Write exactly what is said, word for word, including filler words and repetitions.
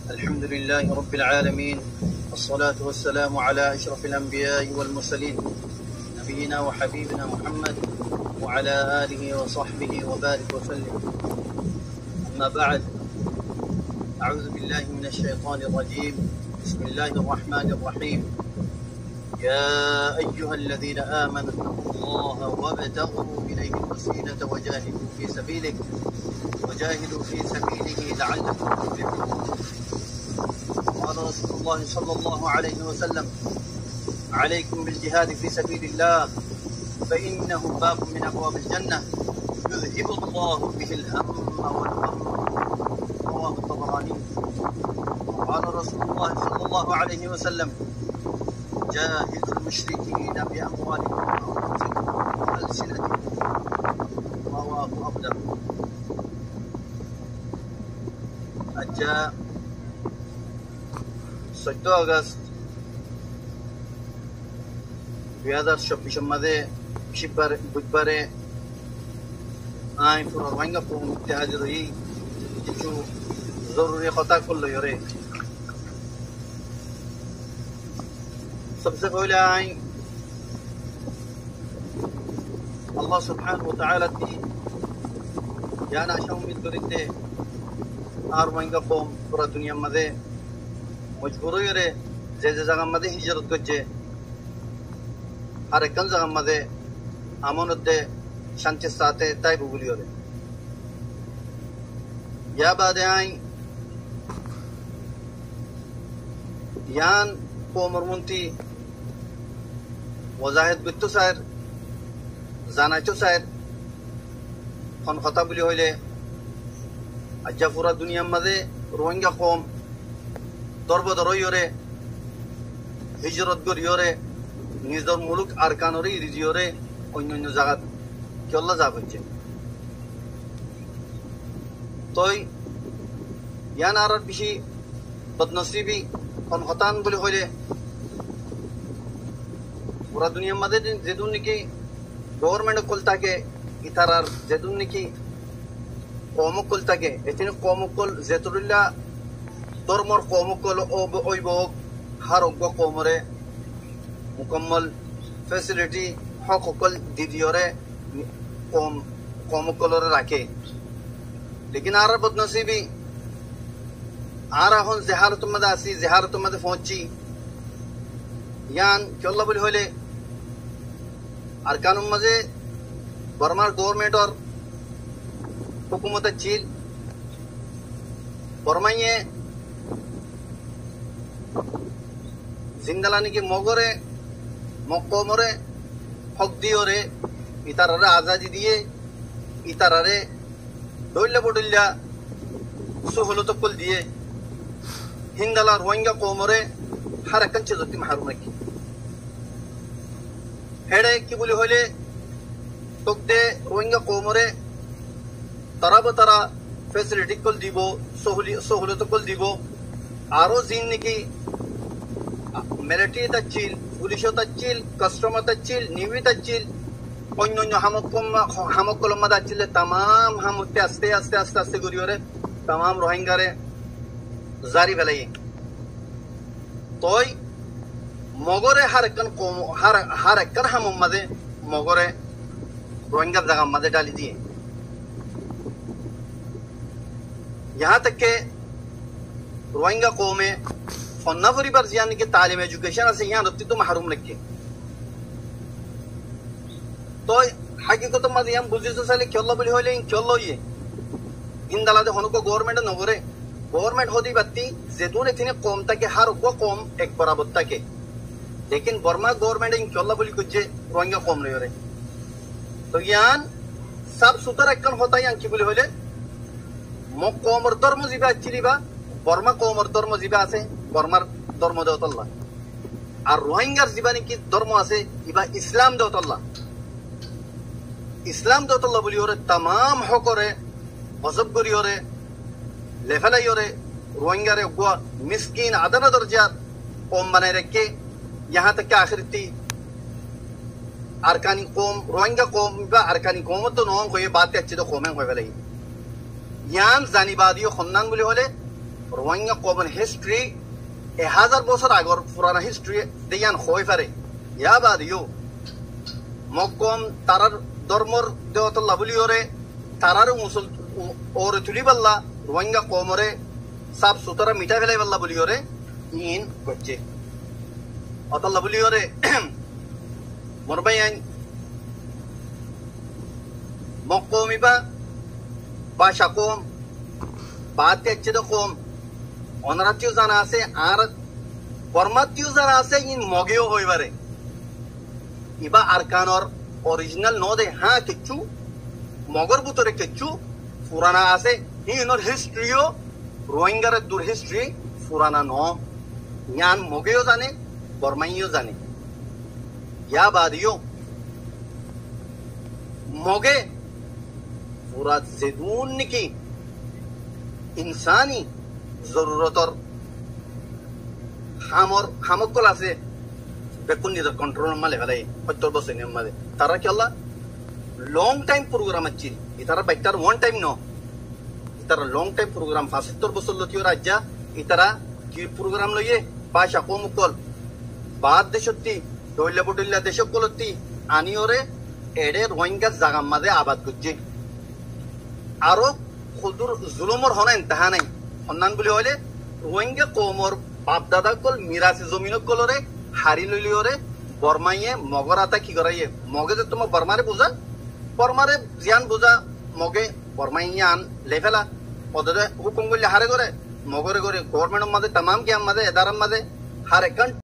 الحمد لله رب العالمين، والصلاة والسلام على أشرف الأنبياء والمرسلين، نبينا وحبيبنا محمد وعلى آله وصحبه وبارك وسلم. أما بعد، أعوذ بالله من الشيطان الرجيم. بسم الله الرحمن الرحيم. يا أيها الذين آمنوا اتقوا الله وابتغوا إليه الوسيلة وجاهدوا في سبيله، وجاهدوا في سبيله لعلكم تفلحون. قال رسول الله صلى الله عليه وسلم: عليكم بالجهاد في سبيل الله، فإنه باب من أبواب الجنة، يذهب الله به الهم والغم. رواه الطبراني. وقال رسول الله صلى الله عليه وسلم: جاهدوا المشركين بأموالكم وأنفسكم وألسنتكم. رواه أبو داود. Aijja soiddó August dui házar cobbic or mazé cíbbar, buidbare añí fura Ruáingga koum uttí házir óiyi kissú zoruri hotá ókkol loiyóre. Sobse foila añí Allah subhanahu wa ta'ala ttí yián acá ummid gorí de, añár Ruáingga koum fura duniyar mazé mojbur óiyore ze ze zagar mazé hijrot goijjé, hár ekkán zagar mazé amon ot de cántir sáte táibo buliyóre. Yar baade añí yián koumor muúntu wazahet goittó sair, zanaittó sair, hon hotá buli hoilé, aijja fura duniyar mazé Ruáingga koum dórbodor óiyore, hijrot goríyore, nizor muluk Arkanoré eri diyore, oinno oinno zagat kiyólla za foijjé. Toi yián añárar bicí bodnosibi. Hon hotá buli hoilé, fura duniyar mazé zedún niki government ókkol táke, itarar zedún niki koum ókkol táke, etún koum ókkol zetúlla dórmor koum ókkol óibo, óibo ók, hár uggúa koumoré mukammol facility, hók ókkol di diyore koum, koum ókkoloré raké. Lekin añárar bodnosibi, añára ehón ze hálotor mazé así, ze hálotor mazé foóñiccí, yián kiyólla buli hoilé, Arkanor mazé Bormar government or hókumot accíl. Bormaye zendilla niki Mogoré, Mog koumoré hók diyore, itararé azadi diye, itararé dóilla bodóilla sóhulot ókkol diye, héndilla Ruáingga koumoré hár ekkán cizottú mahrúm raikké. Héçe ki buli hoilé, tók de Ruáingga koumoré tará ba tará facility ókkol dibo, sóhuli-, sóhulot ókkol dibo. Aró ziín niki military t accíl, police ot accíl, custom ot accíl, navy t accíl, oinno oinno ham ókkol ma-, ham ókkolor mazé accíl de, tamam ham ottú aste aste aste aste goríyore tamam Ruáinggare zari felaiyé. Toi Mogoré hár ekkán koum, hár, hár ekkán hamor mazé Mogoré Ruáinggar zagar mazé dháli diye. Yahá tak ke Ruáingga koume fonná foribar ziyán niki talim, education asé, yíanottú mahrúm raikké. Toi hakikotor mazé yián buzí sailé kiyólla buli hoilé, iín kiyólla óiye? Héndilla de honó uggúa government e no goré. Government hoóde íbattí zedún etnic koum táke, hár uggúa koum ek borabor táke. Lekin Borma government e iín kiyólla buli goijjé Ruáingga koum loiyóre? Toi yián sáf sutára ekkán hotá, yián ki buli hoilé, Mog koumor dórmo zibá accíl íba, Borma koumor dórmo zibá asé, Bormar dórmo de ótolla. Ar Ruáinggar zibá niki dórmo asé, íba Islam de ótolla. Islam de ótolla buliyóre tamam hókore gozob goríyore, lefelaiyóre, Ruáinggare uggúa miskin adana dorjar koum banai raikké, yahá tak ke ahérottí Arkani koum, Ruáingga koum íba Arkani koum ottu noó hoiyé, baátte accíl de koum en hoi felaiyé. Yián zani baade yó honnán buli hoilé, Ruáingga koumor hístri e házar bosór agor furana hístri de yían hoói fare. Yá baade yó Mog koum tarár dórmor de ótolla bóliyoré, taráre uñsul, u-, uore tulíballa, Ruáingga koumoré sáf sutára miçái felaiballa bóliyoré iín goijjé. Ótolla bóliyoré, mor báiyain, Mog koum ibá báca koum, baátti aiccé dé koum, onoráttu yó zana asé, añár Bormáttu yó zana asé, iín Mogé yó hoói fare. Ibá Arkanor orijinal noó de, hañ, kessú Mogór bútore kessú furana asé, híinor hístri yó Ruáinggar eddur hístri furana noó. Yían Mogé yó zane, Bormái yó zane. Yá baade yó Mogé fura zedún néki insáni zorurotor hamor, ham ókkol asé, bekkún nizor konthrólor maze felaiye, hóttor bosór inor maze. Tará kiyólla long thaim purugram accíl. Itará baittar wan thaim noó. Itará long thaim purugram, fañsóttor bosór lóti óra aijja, itará ki purugram loiyé, báca koum ókkol, baár decótti, dhoilla bodhoilla dec ókkolotti aníyoré eçé Ruáinggar zagar maze abad goijjé. Aró hoddúr zulumor honó entaha nái. Honnán buli hoilé, Ruáingga koumor bafdada ókkol mirasi zomin ókkoloré harí loiloiyoré Bormáiye Mogór ata ki goráiye? Mogé ze tuáñra Bormáre buzá, Bormáre ziyán buzá, Mogé Bormáiye yían lefela. Odede húkum goillé hare goré, Mogóre goré, gobormentor maze, tamam giyar maze, edarar maze, hare ekkán